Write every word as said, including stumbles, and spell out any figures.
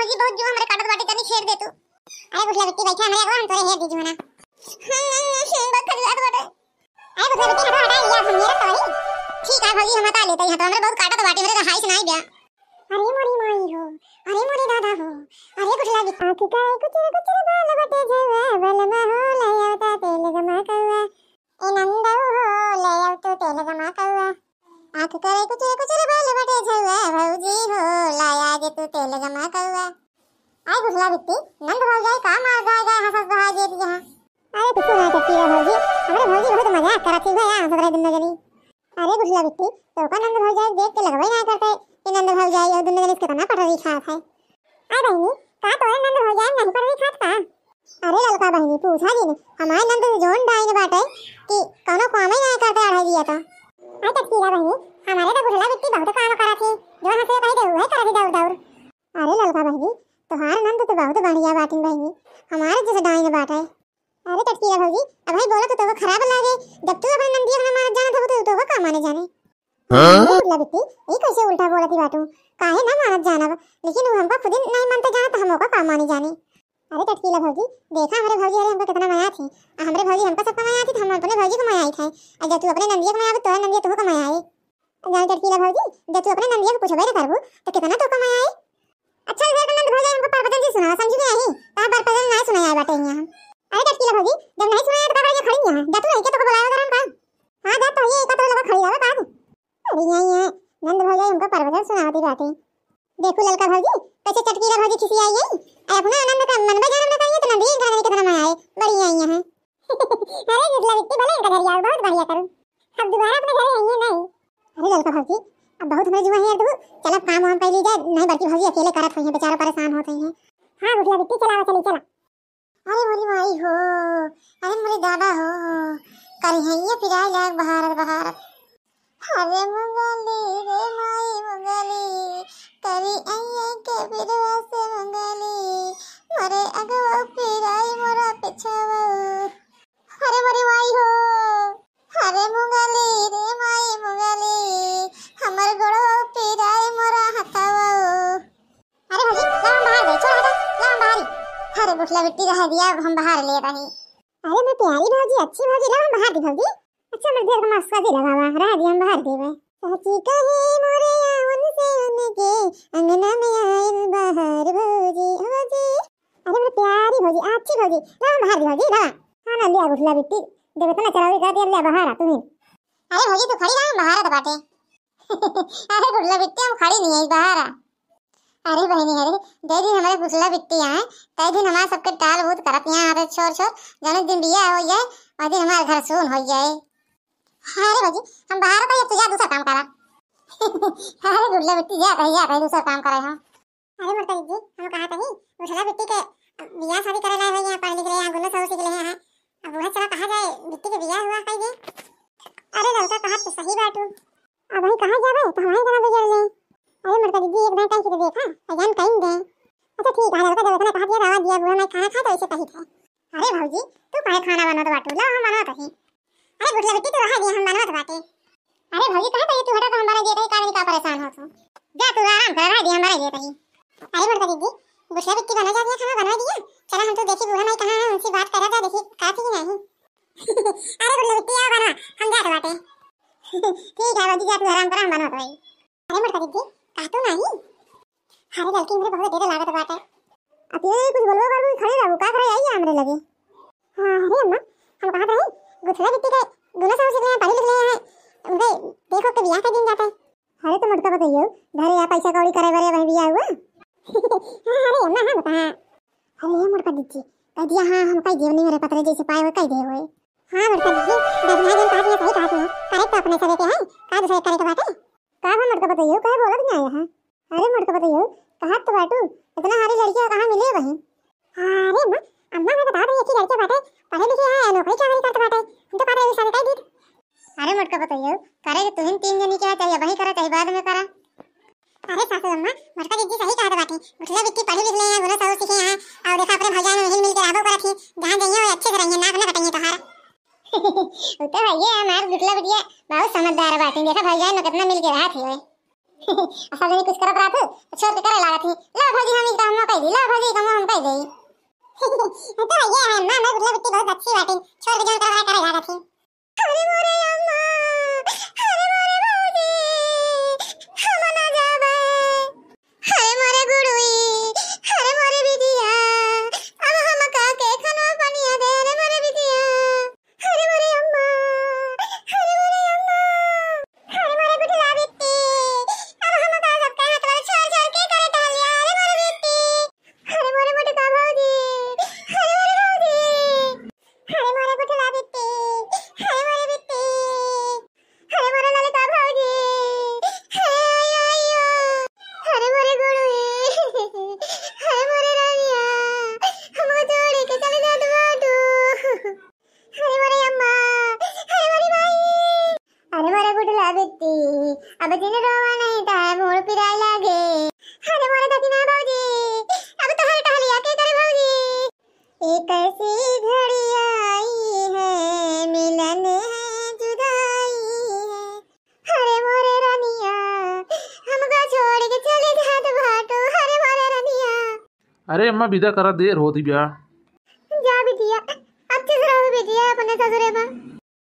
जी बहुत जुआ हमरे काटत बाटे, तनी छेड़ दे तू। अरे गुठला बिट्टी बैठा हमरे अगवा, हम तोरे हेर दी जुआ ना। हम्म, हम्म, हम्म, बहुत खजुआत बाटे। अरे गुठला बिट्टी हटा, हटा, लिया हम मेरा तो वही। ठीक है भौजी, हम हटा लेते हैं, तो हमरे बहुत काटत बाटे, हमरे तो हाई सुनाई दिया। अरे मोरी माई हो, अरे मोरे दादा हो, अरे गुठला बिट्टी। आँख का कुचर कुचर बाल बटे झुआ, बलमा हो लाया ता तेल गमा कौआ। ए नंदऊ हो, ले आव तू तेल गमा कौआ। आँख करे कुचर कुचर बाल बटे झुआ, भौजी हो, लाया जे तू तेल गमा कौआ। आय गुठला बिट्टी, नंद भौजाई का मार गाय गाय हंसत बहाय देत यहाँ। अरे कुछ ना टटकीला भौजी, हमरे भौजी बहुत मजाक करत ही भैया, हंसत रहे दुन्नो जनी। अरे गुठला बिट्टी, तोका नंद भौजाई देख के लगबे ना करते कि नंद भौजाई और दुन्नो जनी कितना पटरी खात है। आय बहिनी, का तोरे नंद भौजाई नहीं पटरी खात का? अरे ललका बहिनी, पूछा जिन, हमारे नंद जौन डाइन बाटे कि कौनो कामे ना करते अढ़ाई दिया तो। आय टटकीला बहिनी, हमारे तो गुठला बिट्टी बहुत काम करत ही, जो हंसे कही दे उहे करत ही दौड़ दौड़। अरे ललका बहिनी, तोहार नंद तो बहुत बढ़िया बाटिन बहिनी, हमारे जैसे डाइन बाटे। अरे टटकीला भौजी, अब भाई बोलो तो तोको खराब लागे, जब तू अपने नंदिया के ना मानत जानत हो तो तोको का माने जाने। हाँ? अरे गुठला बिट्टी, ई कैसे उल्टा बोलत ही बाटू? काहे ना मानत जानब, लेकिन वो हमका खुद ही नहीं मानते जानत, हम ओका का माने जाने। अरे टटकीला भौजी, देखा हमरे भौजी, अरे हमका कितना मया थी, आ हमरे भौजी हमका सबका मया थी, तो हम अपने भौजी को मया आई थे। और जब तू अपने नंदिया को मया आवे, तोरा नंदिया तुहू का मया आई। जान टटकीला भौजी, जब तू अपने नंदिया को पूछबे न करबू, तो कितना तोका मया आई। अच्छा, इधर का नंद भौजी हमको परपदन जी सुनाओ, समझी में आई, ता परपदन ना सुनाया बाटे यहाँ। अरे टटकीला भौजी, जब नहीं सुनाया तो का बड़े खड़ी यहाँ, जा तू रही के तोको बुलाया उधर हम का? हाँ, जा तो ये का तो लगा खड़ी रहे का? अरे यहाँ, यहाँ, नंद भौजी हमको परपदन सुनावती बाटे। देखू ललका भौजी, कैसे टटकीला भौजी खिसियाई है। अरे अपना आनंद का मनबे जानब न करिए तो नंदिया घर में कितना मया आए, बड़ी आई यहाँ। अरे गुठला बिट्टी भले इनका घर जाओ, बहुत बढ़िया करू। अब दोबारा अपने घरे आइए नहीं। अरे ललका भौजी, अब बहुत हमरे जुआ है यार तू। चल अब काम वाम कर ली जाए, नहीं बड़की भौजी अकेले करत हुई है, बेचारो परेशान होत हुई है। हाँ गुठला बिट्टी चला चली चला। अरे मोरी माई हो, अरे मोरे दादा हो, करिहैया पिराए लाग बहारत बहारत। अरे मुंगली रे माई मुंगली, करिहैया के बिरवा से मुंगली, मोरे अगवा पिराई मोरा पिछवा। अरे मोरे माई हो, अरे मुंगली रे माई मुंगली, हमर गोड़वा पिराई मोरा हथवा। अरे भौजी, लाओ हम बहार दे, छोड़ हटा, लाओ हम बहारी। अरे गुठला बिट्टी रह दिया, अब हम बहार ले रही। अरे मैं प्यारी भौजी, अच्छी भौजी, लाओ हम बहार दी भौजी। अच्छा, मैं देर का मास्क का दिला बाबा, रह दिया हम बहार देवे। चाची कहे मोरे आवन से उनके, अंगना में आइल बहार भौजी, भौजी। अरे मेरी प्यारी भौजी, अच्छी भौजी, लाओ हम बहार दी भौजी, लाओ। हाँ ना, लिया गुठला बिट्टी, जब इतना चलावी कर दिया, लिया बहार आ तुम्हें। अरे भौजी, तू खड़ी रहा, हम बहार आ तो बाटे। अरे गुठला बिट्टी, हम खड़ी नहीं है, बहार आ। अरे बहिनी, अरे, जय दिन हमारे गुठला बिट्टी आए, तय दिन हमारे सबके टाल बूत करत यहाँ आवे छोर छोर, जौने दिन बिया हो जाए, वह दिन हमारे घर सून हो जाए। अरे भौजी, हम बहार का, ये तू जा दूसरा काम करा। अरे गुठला बिट्टी, जा कहीं, जा कहीं दूसरा काम करे हम। अरे मोटका दीदी, हम कहा कहीं, गुठला बिट्टी के बियाह शादी करे लाए हो, यहाँ पढ़ लिख ले, यहाँ गुल्लो सहू सीख ले हैं, अब बूढ़ा चला कहा जाए, बिट्टी के बियाह हुआ कहीं दे। अरे ललका, कहा तो सही बाटू। अब वहीं कहाँ जावे, तो हमारे तरह बिगड़ ले। अरे मोटका दीदी, एक दांव कहीं के देखा, अजान कहीं दे। अच्छा ठीक है, ललका जब इतना कहा दिया, रवा दिया, बूढ़ा मैं खाना खा तो ऐसे कही थे। अरे भौजी, तू काहे खाना बनवत बाटू? ला हम बनवत हई। अरे गुठला बिट्टी, तू रहा दिया, हम बनवत बाटे। अरे भौजी, कहे तो ये तू हटा तो हम बना दिए, कहीं का नहीं का परेशान हो तू। जा तू आराम कर, रहा दिया, हम बना दिए कहीं। अरे मोटका दीदी, गुठला बिट्टी बना जा दिया, खाना बना दिया। चला हम तो देखी बूढ़ा माई कहाँ है, उनसे बात करा जा, देखी का थी कि नहीं। अरे गुठला बिट्टी, आओ बना, हम जात बाटे। ठीक है भौजी, जा तू आराम कर, हम बनवत हई। अरे मोटका दीदी, कहा तू नहीं? अरे ललकी, हमरे बहुत डर लागत बाटे। अब ये कुछ बोलबो करबू, खड़े रहबू, का करे आई हमरे लगे? हाँ, अरे अम्मा, हम कहत रही, गुठला बिट्टी के गुना साहू से पढ़े लिख ले हैं, उनके देखो के बियाह के दिन जाते। अरे तो मोटका पतोहियो, घरे या पैसा कौड़ी करे बरे वही बियाह हुआ। हाँ, अरे अम्मा, हाँ बता। अरे ये मोटका दीदी, कह दिया हाँ, हम कई देव नहीं मेरे पतरे जैसे पाए हुए कई देव हुए। हाँ मोटका दीदी, दस भाई बहन कहा दिया सही कहा तू, करे तो अपने सगे के है, का दूसरे करे के बाटे? का हो मोटका पतोहियो, काहे बोलत नहीं आया है? अरे मोटका पतोहियो, कहा तो बाटू, इतना हारी लड़कियां कहाँ मिले बहिन? अरे अम्मा, अम्मा मैं बता दे, एक ही लड़के बाटे, पढ़े लिखे हैं, नौकरी चाकरी करते बाटे, हम तो कहते हैं शादी कर दी। अरे मोटका पतोहियो, करे के तुहिन तीन जनी के है, चाहे अबही करा, चाहे बाद में करा। अरे सासू अम्मा, मोटका दीदी सही कहत बाटे, गुठला बिट्टी पढ़ी लिख ले हैं, गुना साहू सीखे हैं, और देखा अपने भौजाई में मिल मिल के रहबो करत ही, जहाँ जइयो अच्छे से रहिए, नाक न कटइए तोहार। वो तो है ये हमार गुठला बिटिया, बहुत समझदार बाटे, देखा भौजाई में कितना मिल के रहत ही। असल में कुछ करत रहत, तो छोड़ के करे लागत ही। ला भौजी, हम इनका हम कह दी, ला भौजी, कम हम कह देई। तो ये है, अम्मा, हमार गुठला बिट्टी बहुत अच्छी बाटे, छोड़ के जौन करे करे जात ही। अरे मोरे अम्मा, अरे मोरे भौजी, हम ना जाबे। अरे मोरे गुड़ुई, अरे मोरे बिटिया, अब हम का के खाना पनिया दे, अरे मोरे बिटिया। अरे मोरे अम्मा, अरे मोरे अम्मा, अरे मोरे गुठला बिट्टी, अब हम का सबका हाथ वाला छोड़ छोड़ के करे टहलिया, अरे मोरे बिट्टी, अरे मोरे मोटका भौजी, अरे मोरे भौजी, अरे मोरे गुठला बिट्टी, अरे मोरे बिट्टी, अरे मोरे ललका भौजी, अरे आयो आयो, अरे मोरे गुड़ुई, अरे मोरे रनिया, हमको छोड़ के चले जात बाटू। अरे मोरे अम्मा, अरे मोरे माई, अरे मोरे गुठला बिट्टी, अब जिन रोवा नहीं ता मोर पिराए लागे। अरे मोरे दखिना भौजी, अब तोहर टहलिया के करे भौजी। एक ऐसी घड़ी आई है, मिलन है, जुदाई है। अरे मोरे रनिया, हमका छोड़ के चले जात बाटू। अरे मोरे रनिया। अरे अम्मा, विदा करा, देर होती बा। जा बिटिया, अच्छे से रहो बिटिया अपने ससुरे में।